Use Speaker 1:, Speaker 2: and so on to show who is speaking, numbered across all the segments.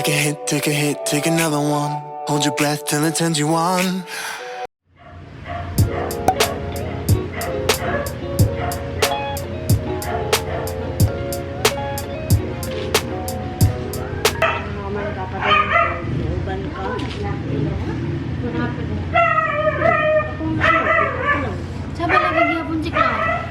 Speaker 1: Take a hit, take a hit, take another one. Hold your breath till it turns you on.
Speaker 2: Sabi lagi gihapon si Cloud.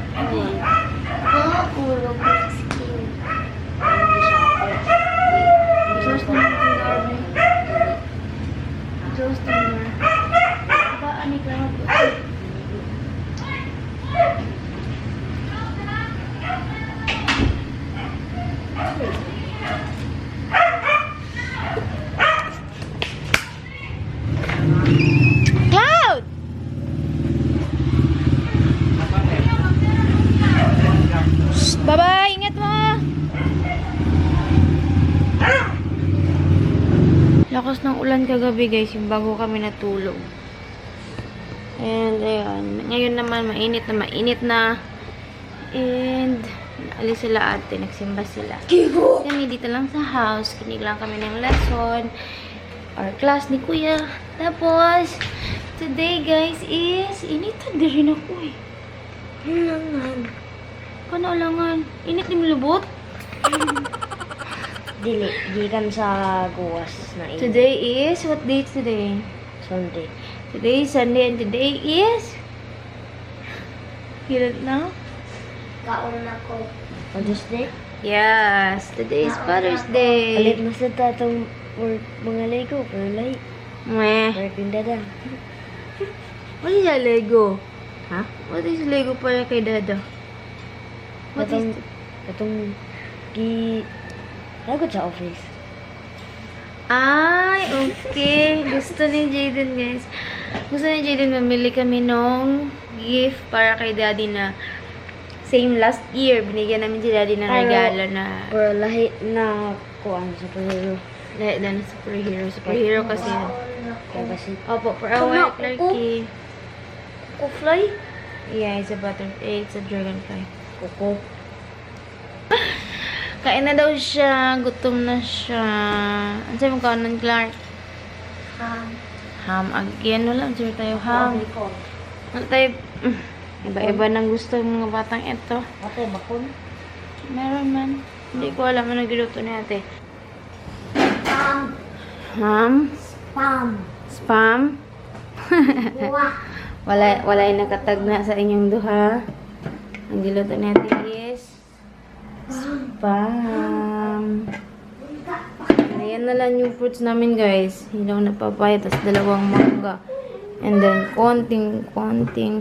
Speaker 2: Cloud! Bye-bye! Ingat mo! Lakas ng ulan kagabi guys, yung bago kami natulog. And ayun, ngayon naman mainit na. And alis sila ate, nagsimba sila. Kami dito lang sa house, kinig lang kami ng lesson. Our class ni kuya. Tapos, today guys is, initan din rin ako eh.
Speaker 3: Ulangan.
Speaker 2: Paano ulangan? Init ni milubot?
Speaker 3: Dili, gikan sa guwas na ini.
Speaker 2: Today is, what date today?
Speaker 3: Sunday.
Speaker 2: Today is Sunday and today is? You don't know?
Speaker 3: Kaon ako. Father's Day?
Speaker 2: Yes, today is Father's Day.
Speaker 3: Alit mo sa tatong mga Lego, pero like,
Speaker 2: Meh.
Speaker 3: working dada.
Speaker 2: What is that Lego? Ha? What is Lego para kay Dada? What is...
Speaker 3: Katong, lagot sa office.
Speaker 2: Ay, okay. Gusto ni Jaden, guys. Gusto ni Jaden, mamili kami nung gift para kay Daddy na same last year. Binigyan namin si Daddy ng regalo na
Speaker 3: Pero lahi na kuan sa superhero.
Speaker 2: lahat na superhero. Superhero kasi yun.
Speaker 3: Kaya kasi,
Speaker 2: Opo, for our Clarky.
Speaker 3: Kuko-fly?
Speaker 2: Yeah, it's a butterfly. It's a dragonfly.
Speaker 3: Kuko.
Speaker 2: Kain na daw siya. Gutom na siya. Ano sa'yo mong kaunan, Clark? Ham again. Wala. Sure tayo ham. Wala tayo... Iba-iba ng gusto ng mga batang ito.
Speaker 3: Ate, bakon?
Speaker 2: Meron man. Hindi ko alam ano giluto ni ate.
Speaker 3: Spam.
Speaker 2: Ham?
Speaker 3: Spam.
Speaker 2: Spam? wala yung nakatag na sa inyong duha. Ang giluto ni ate is spam. Ayan na lang yung fruits namin guys. Hilaw na papaya, tapos dalawang mangga. And then, konting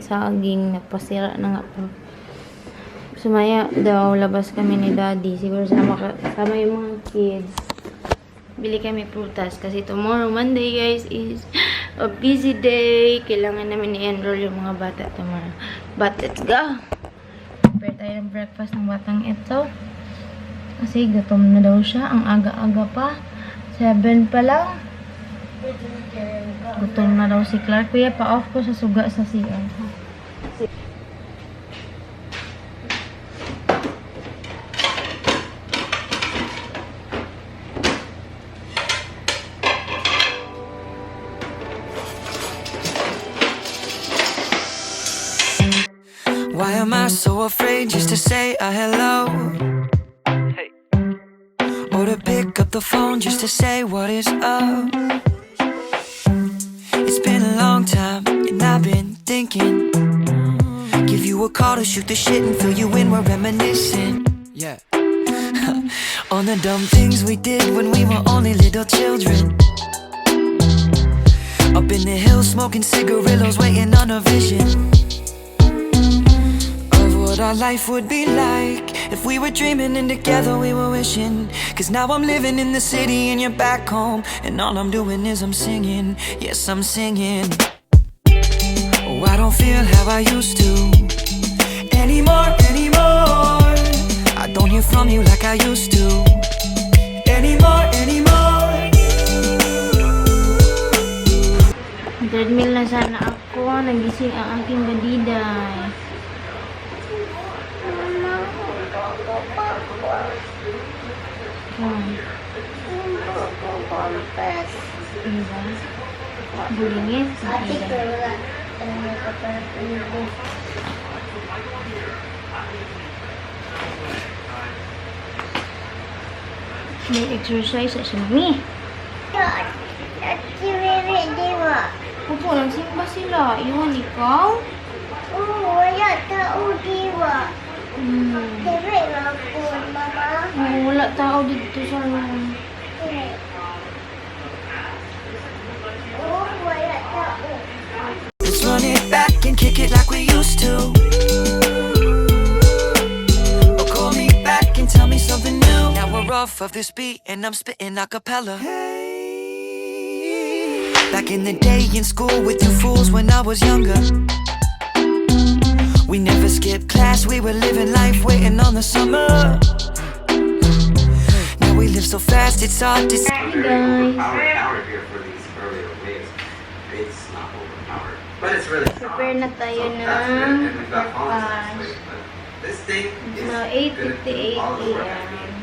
Speaker 2: saging. Napasira na nga po. Sumaya daw, labas kami ni Daddy. Siguro sama yung mga kids. Bili kami prutas. Kasi tomorrow, Monday guys, is a busy day. Kailangan namin i-enroll yung mga bata tomorrow. But let's go! Prepare tayo ng breakfast ng batang ito. Kasi gutom na daw siya. Ang aga-aga pa. 7 pa lang. Gutom na daw si Clark. Kuya, pa-off ko sa suga sa CR.
Speaker 4: Why am I so afraid just to say a hello? Hey. Or to pick up the phone just to say what is up? It's been a long time and I've been thinking. Give you a call to shoot the shit and fill you in, we're reminiscing. Yeah. On the dumb things we did when we were only little children. Up in the hills smoking cigarillos, waiting on a vision what our life would be like if we were dreaming and together we were wishing. Cause now I'm living in the city and you're back home, and all I'm doing is I'm singing. Yes, I'm singing. Oh, I don't feel how I used to anymore. I don't hear from you like I used to anymore.
Speaker 2: Treadmill na sana ako. Nagising ang aking badiday.
Speaker 3: Compass.
Speaker 2: Diba? Bulingit.
Speaker 3: Ate ko wala. Ano ka para pinili?
Speaker 2: May exercise sa sumi.
Speaker 3: At si Mimi, di ba?
Speaker 2: Opo, nagsimba sila. Iwan ikaw?
Speaker 3: Oo, wala tao, di ba?
Speaker 2: Hmm.
Speaker 3: Siyempre, ako, mama.
Speaker 2: Oh, wala tao dito sa room.
Speaker 3: Oo, wala tao.
Speaker 4: Let's run it back and kick it like we used to. Or call me back and tell me something new. Now we're off of this beat and I'm spitting a cappella. Back in the day in school with you fools when I was younger. We never skipped class, we were living life waiting on the summer. Now we live so fast, it's hard to see.
Speaker 2: Hey guys.
Speaker 5: Powered here for these earlier waves. It's not overpowered, but it's really strong.
Speaker 2: Prepare na tayo
Speaker 5: So that's good.
Speaker 2: ng
Speaker 5: And we've got phones
Speaker 2: breakfast.
Speaker 5: next week, but this thing is
Speaker 2: Now,
Speaker 5: gonna do
Speaker 2: 8:58
Speaker 5: all the work.
Speaker 2: a.m.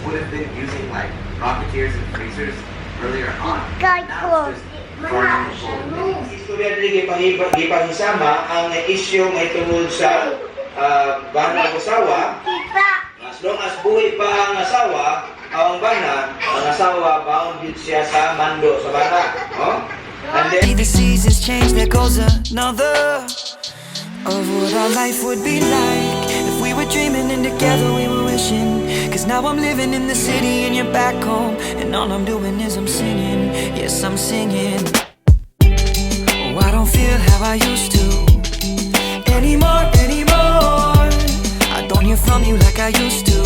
Speaker 5: Would have been using like rocketeers and freezers earlier on.
Speaker 3: Kahit ko,
Speaker 5: Now it's just farming full.
Speaker 6: Istorya dili gipangisama ang isyu may tungod sa bana ng asawa.
Speaker 3: kita.
Speaker 6: As long as buhi pa ang asawa, ang bana, ang asawa bound yun siya sa mando sa bana. Oh? And then
Speaker 4: See the seasons change, there goes another of what our life would be like if we were dreaming and together we were wishing. Cause now I'm living in the city and you're back home, and all I'm doing is I'm singing. Yes, I'm singing. Oh, I don't feel how I used to anymore. I don't hear from you like I used to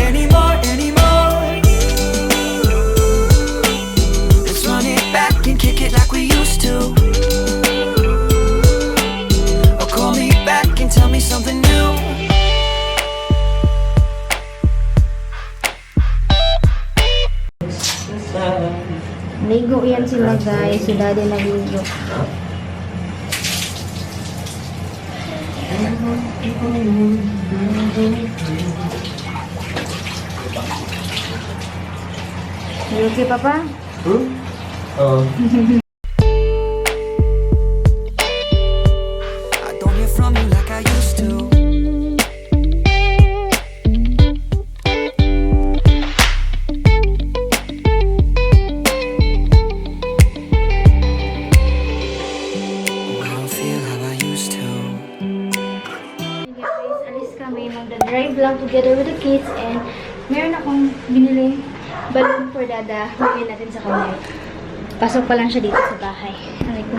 Speaker 4: anymore. Let's run it back and kick it like we used to. Or call me back and tell me something new.
Speaker 2: Ligo yan sila guys. Si daddy nagligo. You okay, Papa?
Speaker 4: I don't hear from you like I used to. Oh, I don't feel how I used to.
Speaker 2: Guys, alis kami. Magda-drive lang together with the kids and meron akong biniling balloon for Dada. Bigyan natin sa kanya. Pasok pa lang siya dito sa bahay. Aray ko.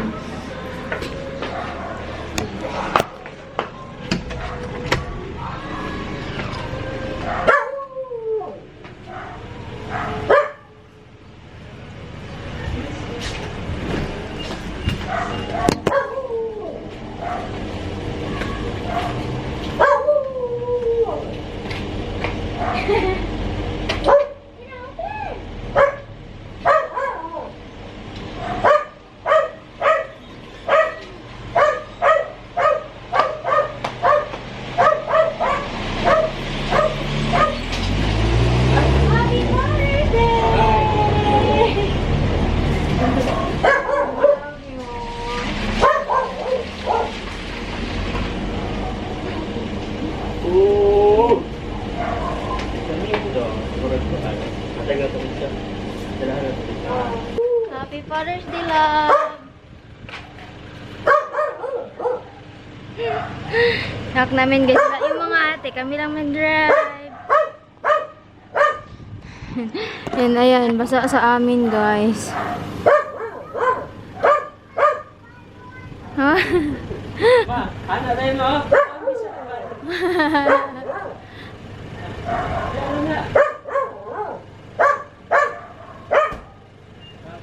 Speaker 2: Happy Father's Day, love! Knock namin guys. Yung mga ate, kami lang mag-drive. Yan, ayan. Basa sa amin, guys. Ha?
Speaker 7: Ano tayo mo?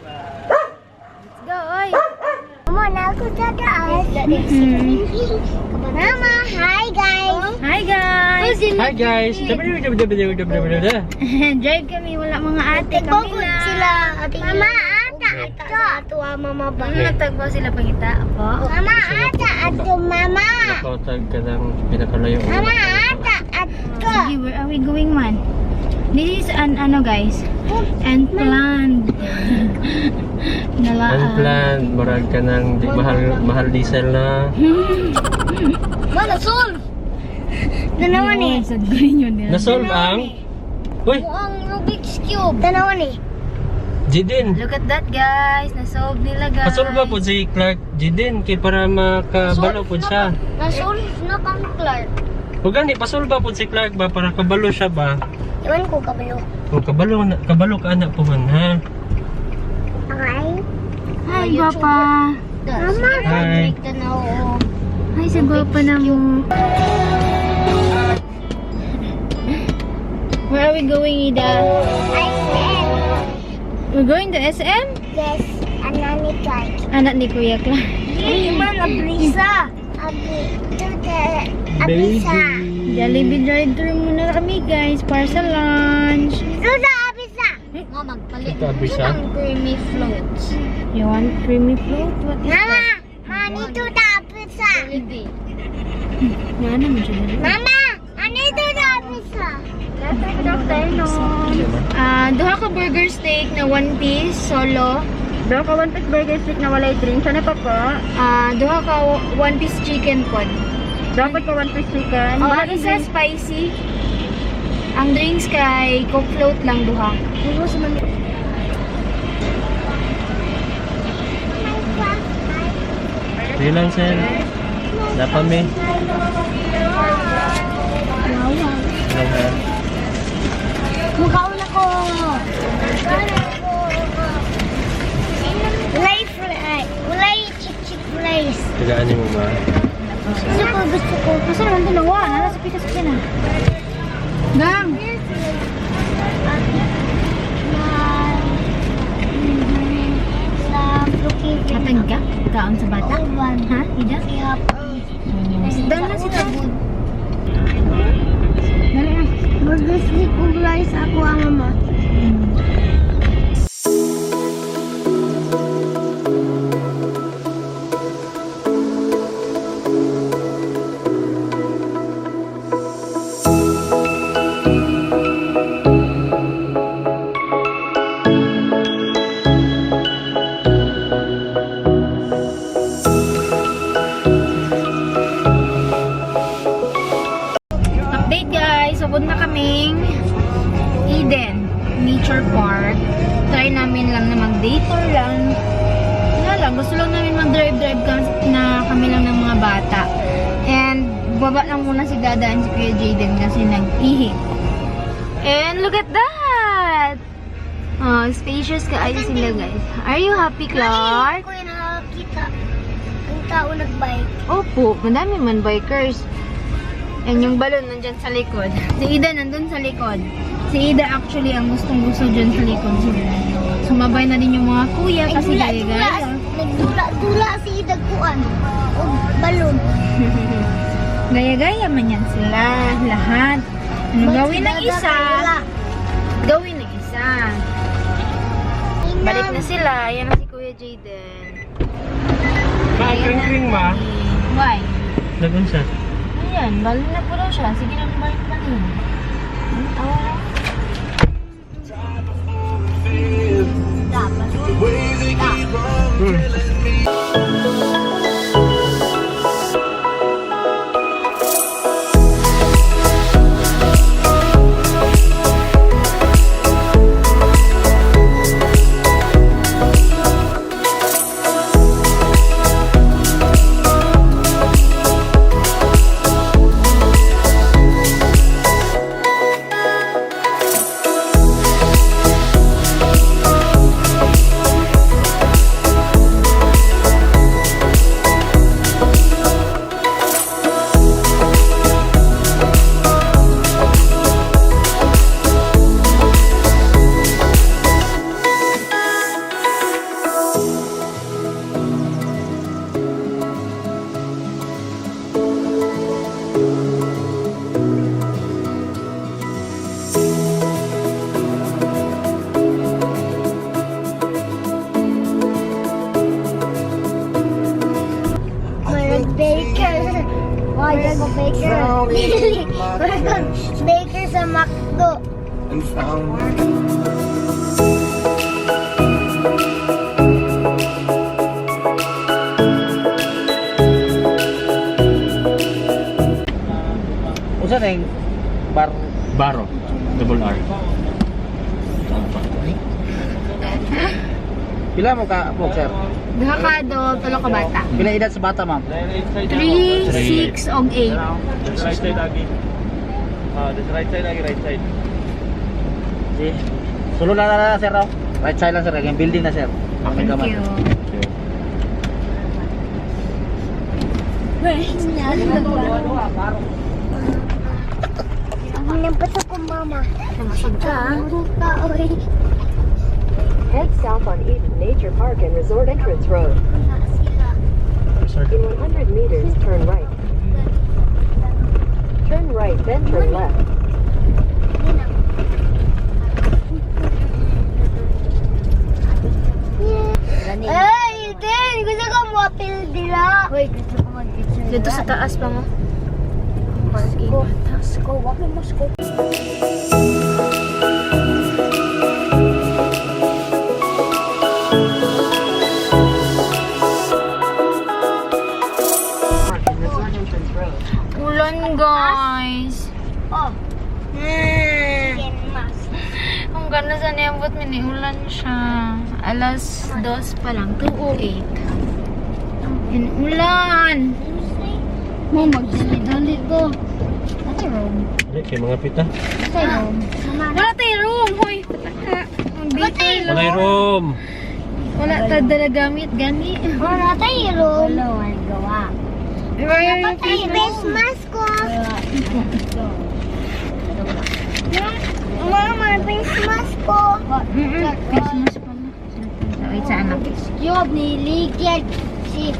Speaker 2: Let's go, oy!
Speaker 3: Mama, na ako dadaan. Mama, hi guys.
Speaker 2: Hi, guys!
Speaker 7: Hi guys!
Speaker 2: Drive kami. Wala mga ate. Kami
Speaker 3: Pagod
Speaker 2: lang.
Speaker 3: sila. Mama, ata, ato. Ato, mama ba?
Speaker 2: Ano nagtagpo sila pangita? Apo?
Speaker 3: Mama, ata, ato, mama.
Speaker 7: Nakotag ka ng pinakalayo.
Speaker 3: Mama, ata, ato.
Speaker 2: Sige, where are we going, man? This is an ano guys, unplanned. Nalaan.
Speaker 7: Unplanned. Marag ka ng mahal diesel na.
Speaker 3: Mana solve? Tanawan eh.
Speaker 2: Sad ko yun nila.
Speaker 7: Nasolve ang? Uy,
Speaker 3: Ang Rubik's Cube. Tanawan eh.
Speaker 7: Jidin.
Speaker 2: Look at that guys, na-solve nila guys.
Speaker 7: Pasolve ba po si Clark Jidin? Kaya para makabalo po siya.
Speaker 3: Nasolve na kang Clark.
Speaker 7: O gani, pasolve ba po si Clark ba para kabalo siya ba?
Speaker 3: Iwan ko kabalo.
Speaker 7: O kabalo ka anak po man ha?
Speaker 3: Okay.
Speaker 2: Hi, Papa.
Speaker 3: Mama.
Speaker 7: Hi.
Speaker 3: Tanaw.
Speaker 2: Hi, sa gwapa na mo. Where are we going, Ida? We're going to SM?
Speaker 3: Yes. Anani Clark.
Speaker 2: Anak ni Kuya Clark.
Speaker 3: Hey, man, Abrisa. Abisa.
Speaker 2: Jollibee drive-thru muna kami guys para sa lunch.
Speaker 3: Suda, Abisa. Mama, magpalit.
Speaker 7: Ito, Abisa?
Speaker 3: Ang creamy floats.
Speaker 2: You want creamy float? What is
Speaker 3: Mama,
Speaker 2: that?
Speaker 3: mani tuda, Abisa.
Speaker 2: Nga naman siya dali.
Speaker 3: Mama, ani tuda, Abisa.
Speaker 2: Duha ka burger steak na 1 piece solo.
Speaker 3: Daw ka 1 piece burger stick na walay drink. Sana pa po?
Speaker 2: Duha ka 1 piece chicken pod.
Speaker 3: Dapat ka 1 piece chicken.
Speaker 2: Isa spicy. Ang drinks kay Coke float lang duha.
Speaker 7: Sige lang sir. Dapat may. Hello,
Speaker 3: Mukhaon ako. Walay chick-chick rice.
Speaker 7: Tagaan mo ba?
Speaker 3: Gusto ko.
Speaker 2: Gusto naman dalawa. Nasa sa pikas ka na. Gang! Hatag ka? Kaon sa bata? Ha? Ida? Doon lang si Tabud. Dali ah.
Speaker 3: Burger stick ug rice ako ang mama.
Speaker 2: Update guys, sabon na kaming Eden Nature Park. Try namin lang na mag-day tour lang. Wala lang, gusto lang namin mag-drive-drive na kami lang ng mga bata. And baba lang muna si Dada and si Kuya Jaden kasi nag-ihi. And look at that! Oh, spacious kaayo sila guys. Are you happy, Clark?
Speaker 3: Ko yung nakakita. Ang tao nagbike.
Speaker 2: Opo, madami man bikers. And yung balon nandyan sa likod. Si Ida nandun sa likod. Si Ida actually ang gustong-gusto dyan sa likod. Sumabay na din yung mga kuya kasi gaya-gaya.
Speaker 3: Nagdula si Idagkuan. O balon.
Speaker 2: Gaya-gaya man yan sila. Lahat. Ano gawin ng isa? Gawin ng isa. Balik na sila. Yan na si Kuya Jaden.
Speaker 7: Kring-kring ma?
Speaker 2: Why?
Speaker 7: Lagun siya.
Speaker 2: Ayan, balik na po daw siya. Sige na balik na rin.
Speaker 3: Baker. Why ako baker? Baker sa McDo.
Speaker 6: and found
Speaker 8: Usa na yung bar.
Speaker 7: Baro. Double R.
Speaker 8: Pila mo ka po, sir?
Speaker 2: Duha ka do, tulo ka bata.
Speaker 8: Pila edad sa bata, ma'am?
Speaker 2: 3, 6, og 8.
Speaker 7: Right side lagi. This right side lagi, right side.
Speaker 8: Si. Sulo na, sir, raw. Right side lang, sir. Yung building na, sir.
Speaker 2: Thank you. Namasag ka.
Speaker 9: Head south on Eden Nature Park and Resort Entrance Road. In 100 meters, turn right. Turn right, then turn left.
Speaker 3: Ay, din! Gusto ko mapil dila. Uy, gusto ko mag-picture dila.
Speaker 2: Dito sa taas pa mo.
Speaker 3: Masko. Masko. Wag mo masko.
Speaker 2: Ulan, guys.
Speaker 3: Oh.
Speaker 2: Ang ganda sa niyambot, miniulan siya. Alas 2 pa lang, 2:08. Inulan.
Speaker 3: Mo, magdali-dali ko. Ate room.
Speaker 7: Hindi, kay mga pita.
Speaker 3: Ate room.
Speaker 2: Wala tayo room, hoy. Pataka. Ang bitin.
Speaker 7: Wala yung room.
Speaker 2: Wala tayo dala gamit, gani.
Speaker 3: Wala tayo room. Wala, wala gawa.
Speaker 2: Wala
Speaker 3: Patay, Christmas ko. Mama, Christmas ko.
Speaker 2: Christmas pa mo. Wait, sa anak.
Speaker 3: Job ni Ligid. Si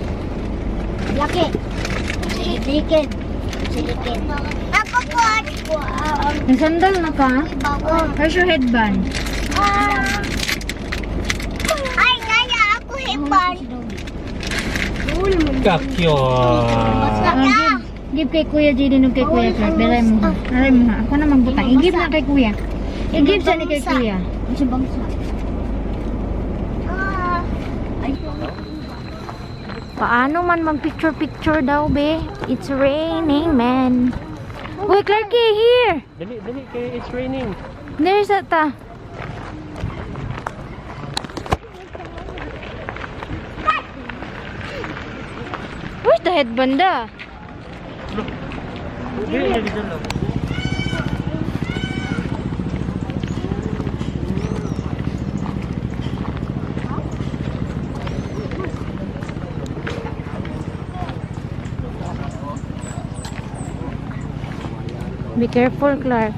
Speaker 3: Laki. Si Ligid. Si Ligid. Ako po.
Speaker 2: May sandal na ka? Where's your headband?
Speaker 3: Ay, kaya ako hipan.
Speaker 7: Kakyo.
Speaker 2: Give kay Kuya Jaden og kay Kuya Clark. Dalay mo ha. Dalay mo ha. Ako na magbutang. I-give na kay Kuya. I-give sa ni kay Kuya.
Speaker 3: Si bangsa.
Speaker 2: Paano man mag-picture-picture daw, be? It's raining, man. Uy, Clarky, here!
Speaker 7: Dali, dali, kay it's raining.
Speaker 2: There's that ta. Where's the headband da?
Speaker 7: Dili, dili, dili.
Speaker 2: Be careful, Clark.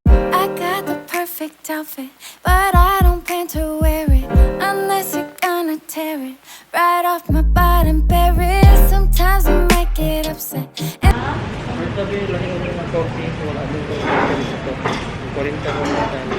Speaker 10: I got the perfect outfit, but I don't plan to wear it unless you're gonna tear it right off my body and bury it. Sometimes I might get upset.
Speaker 7: Sabi, lahi ko ng coffee. Wala nung coffee sa coffee. 40 ko na tayo.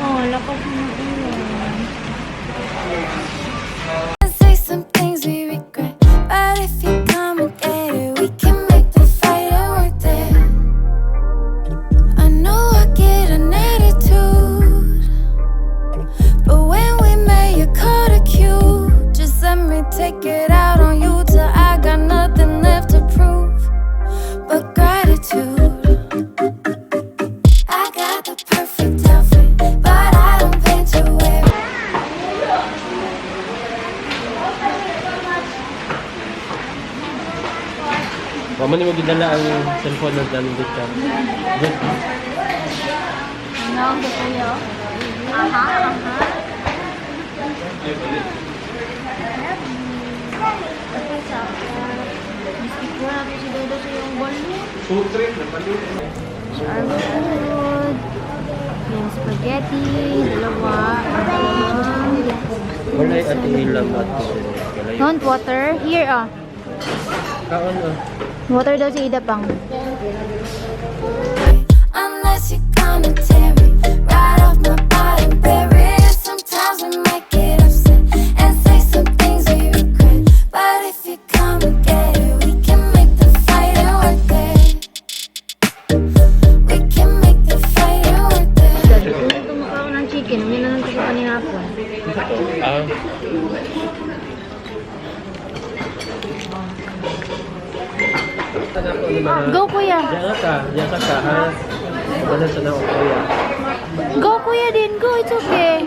Speaker 2: Oh, lakas na ulan.
Speaker 10: Say some things we regret, but if you come and get it, we can make the fight worth it. I know I get an attitude, but when we met, you caught a cue. Just let me take it out on you till I got nothing left to prove but gratitude. I got the perfect outfit, but I don't plan to wear it.
Speaker 7: Mama ni mo gidala ang cellphone ng dami dito. Good.
Speaker 3: Ano, gusto niyo? Aha.
Speaker 6: Sutre, napalit.
Speaker 2: Charlotte. Yung spaghetti. Dalawa.
Speaker 7: Wala yung ating ilang at
Speaker 2: Want water? Here, ah.
Speaker 7: kaon oh.
Speaker 2: Water daw si Ida pang.
Speaker 10: Unless you're gonna tear it right off my bottom, bury it. Sometimes we might get upset and say some things we regret. But if you come and get it, we can make the fighting worth it. We can make the fighting worth it.
Speaker 2: Kung tumakaw ng chicken, umin na lang ito sa kanina po. Go, kuya.
Speaker 7: Diyan ka ha. Wala sa nao kuya.
Speaker 2: Go, kuya din. Go, it's okay.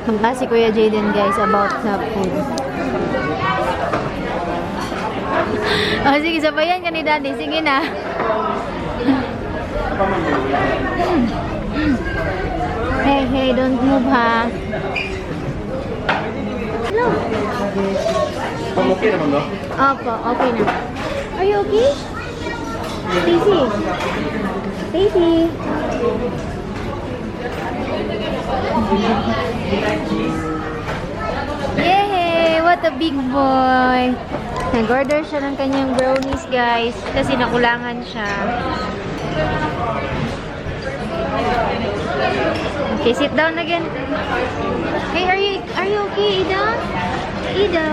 Speaker 2: Magka si Kuya Jaden, guys, about sa food. Oh, sige, sabayan ka ni Daddy. Sige na. Hey, don't move, ha? Hello.
Speaker 7: Okay naman ba?
Speaker 2: Opo, okay na. Are you okay? Stacy? Stacy? Yay! What a big boy! Nag-order siya ng kanyang brownies, guys. Kasi nakulangan siya. Okay, sit down again. Hey, are you okay, Ida? Ida?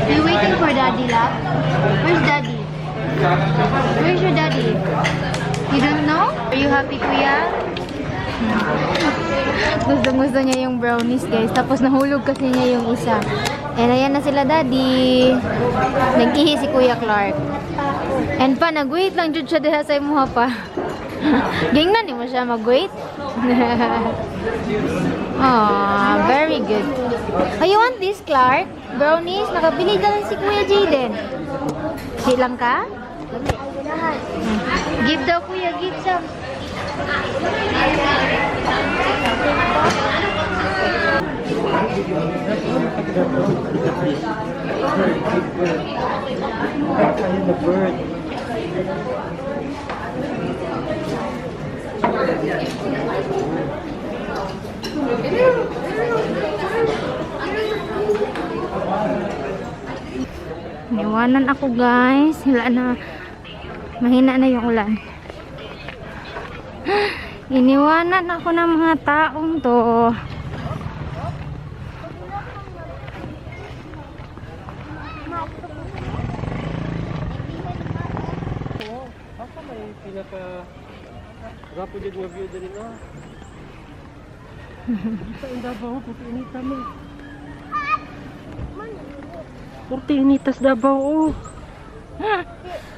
Speaker 2: Are you waiting for Daddy, love? Where's Daddy? Where's your Daddy? You don't know? Are you happy, Kuya? Gusto niya yung brownies, guys. Tapos nahulog kasi niya yung isa. And ayan na sila, Daddy. Nag-ihi si Kuya Clark. And pa, nag-wait lang jud siya diha sa imuha pa. Gingnan mo siya mag-wait. Aw, very good. Oh, you want this, Clark? Brownies? Nakabili na lang si Kuya Jaden. Silang ka? Give daw, Kuya. Give some. Iwanan ako, guys. Wala na. Mahina na yung ulan. Iniwanan ako ng mga taong to.
Speaker 7: Ako may pinaka rapo dyan mga view dali na. Ito ang Davao, puti inita mo. Puti initas Davao, oh.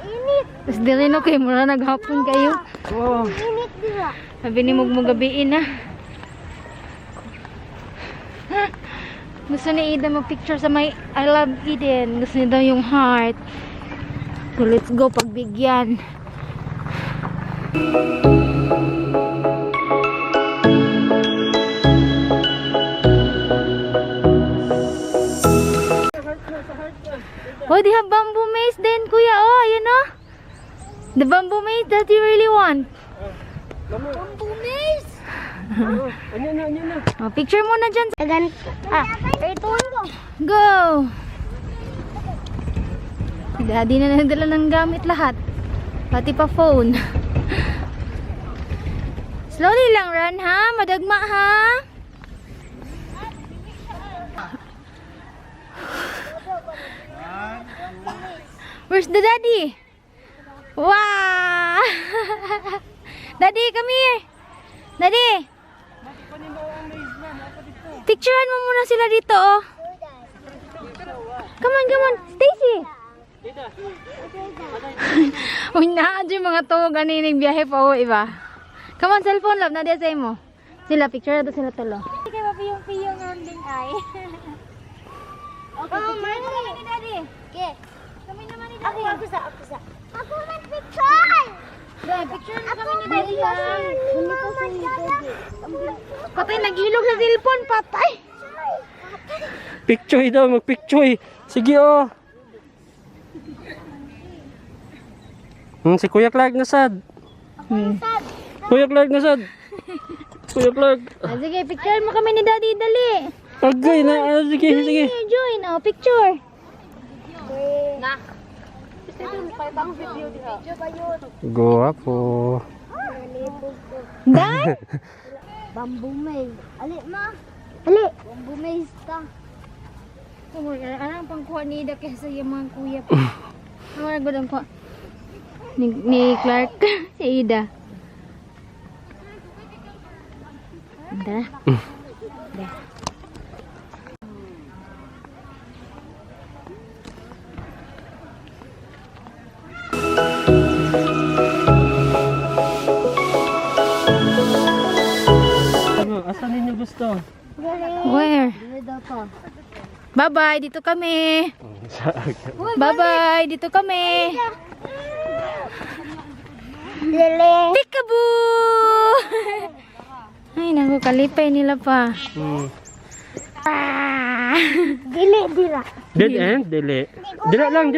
Speaker 2: Init. Tapos dili no kayo, mura naghapon kayo.
Speaker 7: Wow.
Speaker 3: Init diba?
Speaker 2: Sabi ni Mugmug gabiin na. Gusto ni Ida mag-picture sa may I love Eden. Gusto niya daw yung heart. So let's go pagbigyan. Oh, they have bamboo maze then, Kuya. Oh, you know? The bamboo maze that you really want.
Speaker 3: Bamboo maze!
Speaker 7: Ano na.
Speaker 2: Oh, picture muna dyan.
Speaker 3: Ito ko.
Speaker 2: Go! Daddy na nagdala ng gamit lahat. Pati pa phone. Slowly lang, run, ha? Madagma, ha? Where's the daddy? Wow! Daddy, come here! Daddy! Picturean mo muna sila dito, oh. Come on. Stacy! Uy, naadyo yung mga to. Ganinig biyahe pa, oh, iba. Come on, cellphone, love. Nadia sa'yo mo. Sila, picture na to sila tulo.
Speaker 3: Hindi kayo mapiyong-piyong ang ding ay. Okay, mine naman ni Daddy. Okay. Kami naman ni Daddy. Ako sa. Ako mag-picture!
Speaker 2: Picture na kami ni Daddy, ha?
Speaker 3: Hindi ko sa Daddy.
Speaker 2: Patay, nag-ilog sa cellphone, patay.
Speaker 7: Picture daw, mag-picture. Sige, oh. Si Kuya Clark nasad. Kuya Clark nasad. Kuya Clark.
Speaker 2: Sige, picture mo kami ni Daddy, dali.
Speaker 7: Agay na. Sige, sige.
Speaker 2: Join, picture.
Speaker 7: Guwapo.
Speaker 2: Dai?
Speaker 3: Bamboo maze. Ali, ma. Ali. Bamboo maze ka.
Speaker 2: Anong pangkuha ni Ida kaysa yung mga kuya pa? Ano na gudang kuha? Ni Clark, si Ida. Tara.
Speaker 7: Ano, asan ninyo gusto?
Speaker 2: Where?
Speaker 3: Dili daw pa.
Speaker 2: Bye-bye, dito kami. Bye-bye, dito kami.
Speaker 3: Dili.
Speaker 2: Peekaboo! Ay, naku, kalipay nila pa.
Speaker 3: Dili, dila.
Speaker 7: Dead end? Dili. Dila lang,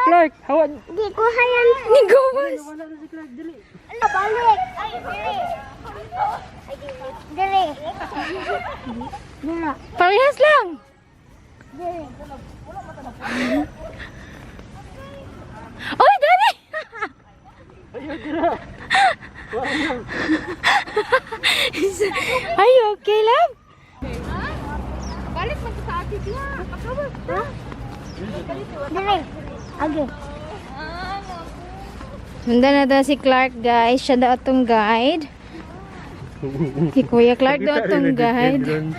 Speaker 7: Clark. Hawa.
Speaker 3: Di ko hayan.
Speaker 2: Ni Gowas.
Speaker 3: Ano, balik. Ay, dili. Dili. Dila.
Speaker 2: Parehas lang.
Speaker 3: Dili.
Speaker 2: Oy, Daddy! Are you okay, love?
Speaker 3: Dili. Agi.
Speaker 2: Sundan na daw si Clark, guys. Siya daw itong guide. Si Kuya Clark daw itong guide.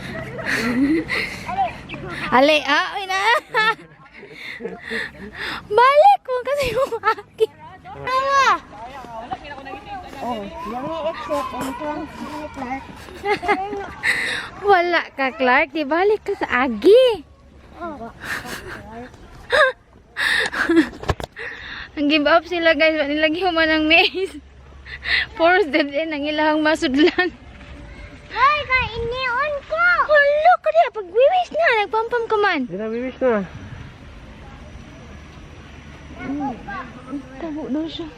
Speaker 2: Ali, uy na. Balik mo kasi yung akin.
Speaker 3: Oh, yung except ang tuwang Clark.
Speaker 2: Wala ka, Clark. Di balik ka sa agi.
Speaker 3: Oh.
Speaker 2: Ang give up sila, guys. Nilagyan mo ng maze. Force dead end ang ilang masudlan.
Speaker 3: Ay, kainion ko.
Speaker 2: Hala ka diya. Pag-wiwish na. Nagpampam ka man.
Speaker 7: Hindi na wish na.
Speaker 2: Tabo daw siya.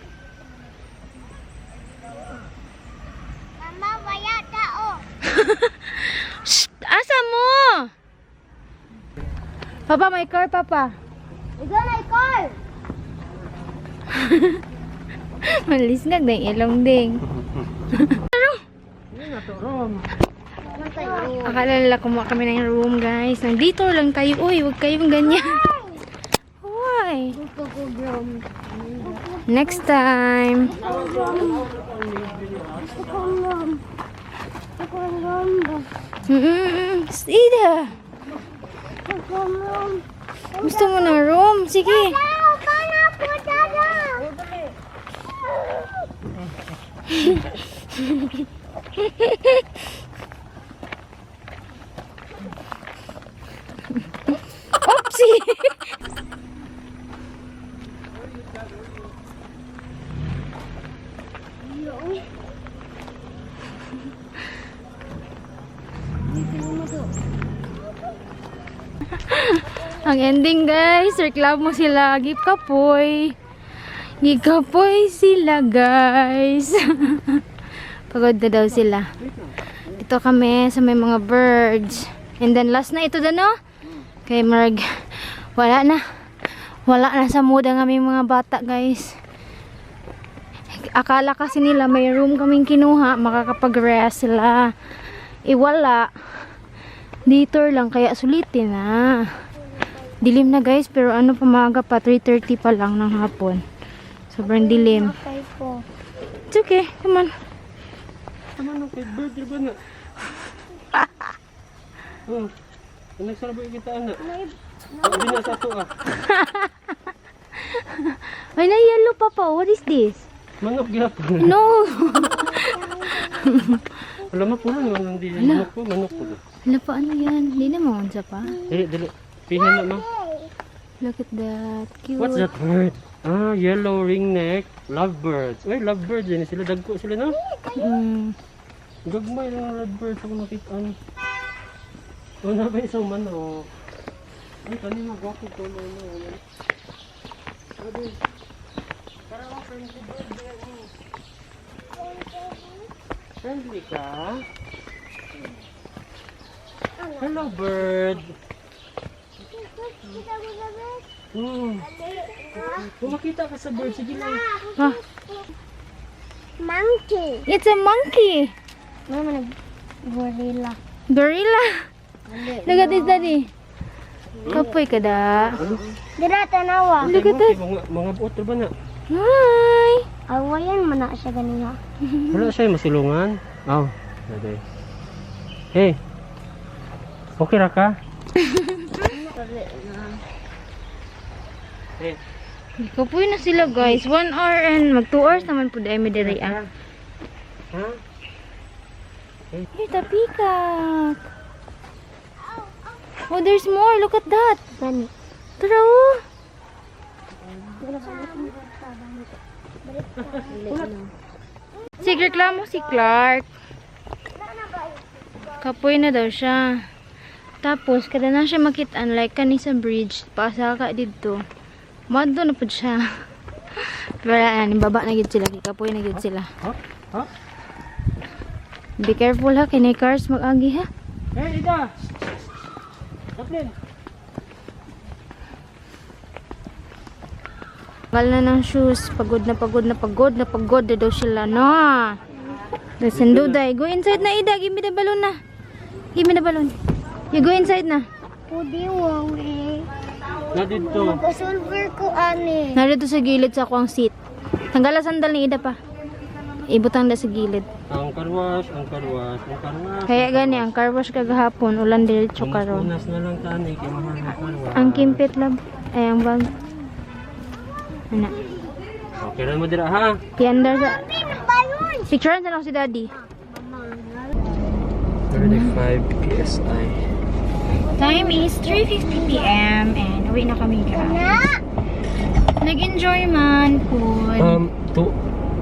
Speaker 3: Mama, waya tao.
Speaker 2: Shh! Asa mo? Papa, may car, Papa.
Speaker 3: Ikaw na ikaw.
Speaker 2: Malis nga dahil ilong ding. Akala nila kumuha kami ng room, guys. Nandito lang kayo. Uy, huwag kayong ganyan. Why? Next time. Ida. Gusto mo ng room? Sige. Oopsie. Ang ending, guys, reklamo sila. Gikapoy. Gikapoy sila, guys. Pagod na daw sila. Dito kami sa may mga birds. And then last na ito no? Kay Marg. Wala na. Wala na sa mood ang aming mga bata, guys. Akala kasi nila may room kaming kinuha. Makakapag-rest sila. Wala. Dito lang. Kaya sulitin na. Dilim na, guys. Pero ano, pamaga pa. 3:30 pa lang ng hapon. Sobrang dilim. It's okay. Come on.
Speaker 7: Come on, okay. Bird, di ba na? Oh. Nagsarabay kita, anak. Hindi na sa ito,
Speaker 2: Ay, na yellow, Papa. What is this?
Speaker 7: Manok gyapon.
Speaker 2: No.
Speaker 7: Alam mo po lang, hindi manok po, manok po.
Speaker 2: Wala pa, ano yan? Hindi na maunsa pa.
Speaker 7: Dili. Pihan na, ma.
Speaker 2: Look at that. Cute.
Speaker 7: What's that bird? Ah, yellow ringneck lovebirds. Uy, lovebirds din sila. Dagko sila, no? Gagmay ng lovebirds ako nakita. Una ba isang manok? Ay, kanina gwapo ko na. Tara mo, friendly bird. Friendly ka? Hello, bird. Kung makita ka sa bird, sige lang.
Speaker 2: Ah,
Speaker 3: Monkey.
Speaker 2: it's a monkey.
Speaker 3: Mama, gorilla.
Speaker 2: Gorilla. Look at this, daddy. Kapoy ka da.
Speaker 3: Dira, tanawa.
Speaker 2: Look at that.
Speaker 7: Mga buot ba na?
Speaker 2: Hi.
Speaker 3: Awayan man na siya ganina.
Speaker 7: Wala siya masulungan. Oh, daday. Hey. Okay ra ka? Hey.
Speaker 2: Kapoy na sila guys. 1 hour and mag 2 hours naman po dahil may diri ah.
Speaker 7: Ha?
Speaker 2: Here's the peacock. Oh, there's more. Look at that.
Speaker 3: Gani.
Speaker 2: Tara oh. Reklamo si Clark. Kapoy na daw siya. Tapos, kada na siya makitaan, like kani sa bridge, pasaka dito. Mado na po siya. Pero, baba na gid sila. Kapoy na gid sila.
Speaker 7: Huh?
Speaker 2: Be careful ha, kini cars mag-agi ha.
Speaker 7: Hey, Ida! Kaplin!
Speaker 2: Tagal na ng shoes. Pagod na daw sila, no? Listen, Duday. Go inside na, Ida. Give me the balloon na. Give me the balloon. You go inside na.
Speaker 3: Pudi wow eh.
Speaker 7: Na dito.
Speaker 3: Mag-solver ko ani.
Speaker 2: Narito sa gilid sa akong seat. Tanggal sandal ni Ida pa. Ibutang da sa gilid.
Speaker 7: Ang karwas.
Speaker 2: Kaya gani, ang car wash kagahapon. Ulan diretso karon.
Speaker 7: Unas na lang tani. Kaya mahal na karwas.
Speaker 2: Ang kimpit lab. Ay, ang bag. Ano?
Speaker 7: Okay rin mo dira ha?
Speaker 2: Piandar sa... Picturean sa lang si Daddy.
Speaker 7: 35 PSI.
Speaker 2: Time is 3:50 PM and uwi na kami guys. Nag-enjoy man food.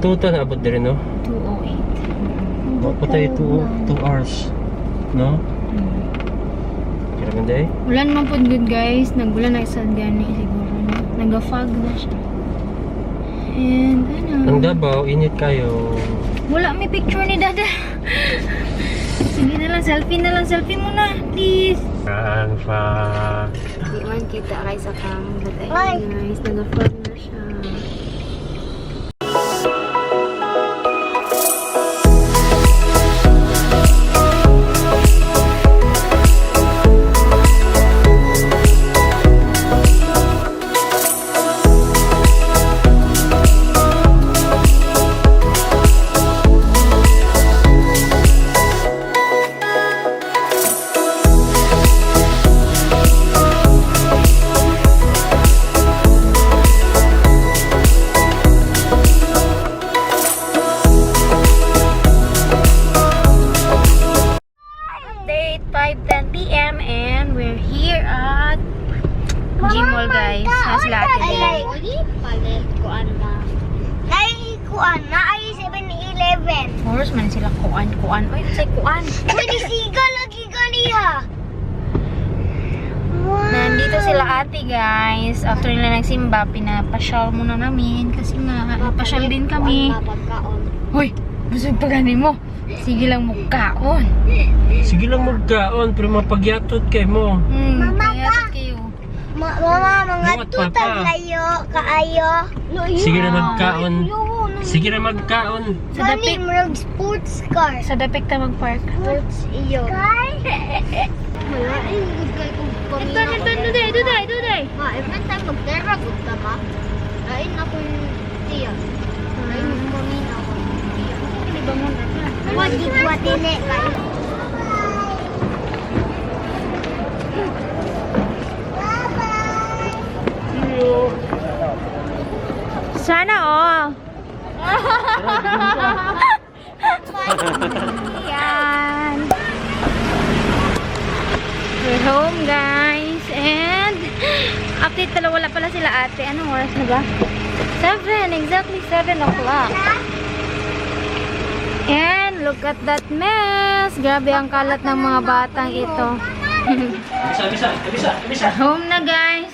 Speaker 7: Total na abot din no?
Speaker 2: 2:08.
Speaker 7: Patay 2 hours. No? Kira man day?
Speaker 2: Ulan man po good guys. Nagulan na isang gani siguro. Nag-fog na siya. And ano?
Speaker 7: Ang Davao, init kayo.
Speaker 2: Wala may picture ni Dada. Sige na lang, selfie muna, please.
Speaker 7: Ang fog.
Speaker 2: Di man kita kay sa cam. But ayun guys, nag-fog na siya. Date 5:10 PM and we're here at G-Mall guys. Has lahat
Speaker 3: Ay,
Speaker 2: din.
Speaker 3: palit ko ana. Ay, kuan na ay 7-Eleven.
Speaker 2: Horse man sila kuan. Oy, say kuan.
Speaker 3: Pwede siga lagi ganiha.
Speaker 2: Nandito sila ate guys. After nila nagsimba, pinapasyal muna namin kasi nga pasyal din kami. Hoy, busog pa gani mo. Sige lang mukhaon.
Speaker 7: Sige lang magkaon, pero mapagyatot kay mo.
Speaker 3: Mama
Speaker 2: Kaya kayo.
Speaker 3: Mama, mga
Speaker 7: Lumat,
Speaker 3: tutag
Speaker 7: papa.
Speaker 3: kaayo.
Speaker 7: Sige na magkaon. Sige na magkaon.
Speaker 2: Sa
Speaker 3: Gani,
Speaker 2: dapit,
Speaker 3: murag sports car.
Speaker 2: sa dapit ta mag-park.
Speaker 3: Sports iyo. Wala, ay, good guy kung pamina.
Speaker 2: Duday.
Speaker 3: Ma, every time magtera, good ka ba? Lain ako yung tiya. Lain yung pamina ko. Wadi ne kayo.
Speaker 2: Sana all. Yan. We're home guys. And update pala, wala pala sila ate. Anong oras na ba? 7. Exactly 7 o'clock. And look at that mess. Grabe ang kalat ng mga batang ito.
Speaker 7: Bisa.
Speaker 2: Home na guys.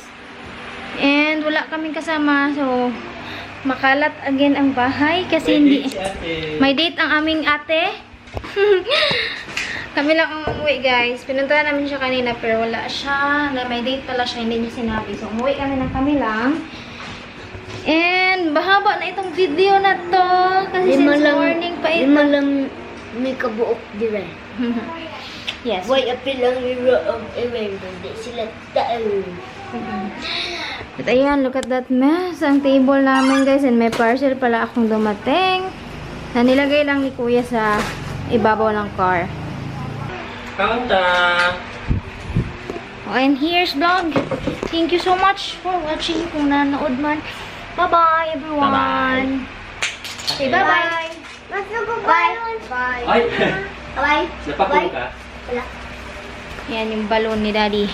Speaker 2: And wala kaming kasama. So, makalat again ang bahay. Kasi hindi... May date ang aming ate. Kami lang ang umuwi, guys. Pinuntahan namin siya kanina, pero wala siya. May date pala siya, hindi niya sinabi. So, umuwi kami lang. And, bahaba na itong video na to. Kasi since morning pa ito.
Speaker 3: Lima lang may kabuok dire.
Speaker 2: Yes.
Speaker 3: Boy, apil lang niro of event. Hindi sila tayo.
Speaker 2: But ayan, look at that mess. Ang table namin, guys. And may parcel pala akong dumating. Na nilagay lang ni Kuya sa ibabaw ng car.
Speaker 7: Counter!
Speaker 2: Oh, and here's vlog. Thank you so much for watching. Kung nanood man. Bye-bye, everyone. Say bye-bye.
Speaker 3: Bye. Bye.
Speaker 7: Ay!
Speaker 3: Bye.
Speaker 7: Napakulo ka?
Speaker 3: Wala.
Speaker 2: Yan yung balon ni Daddy.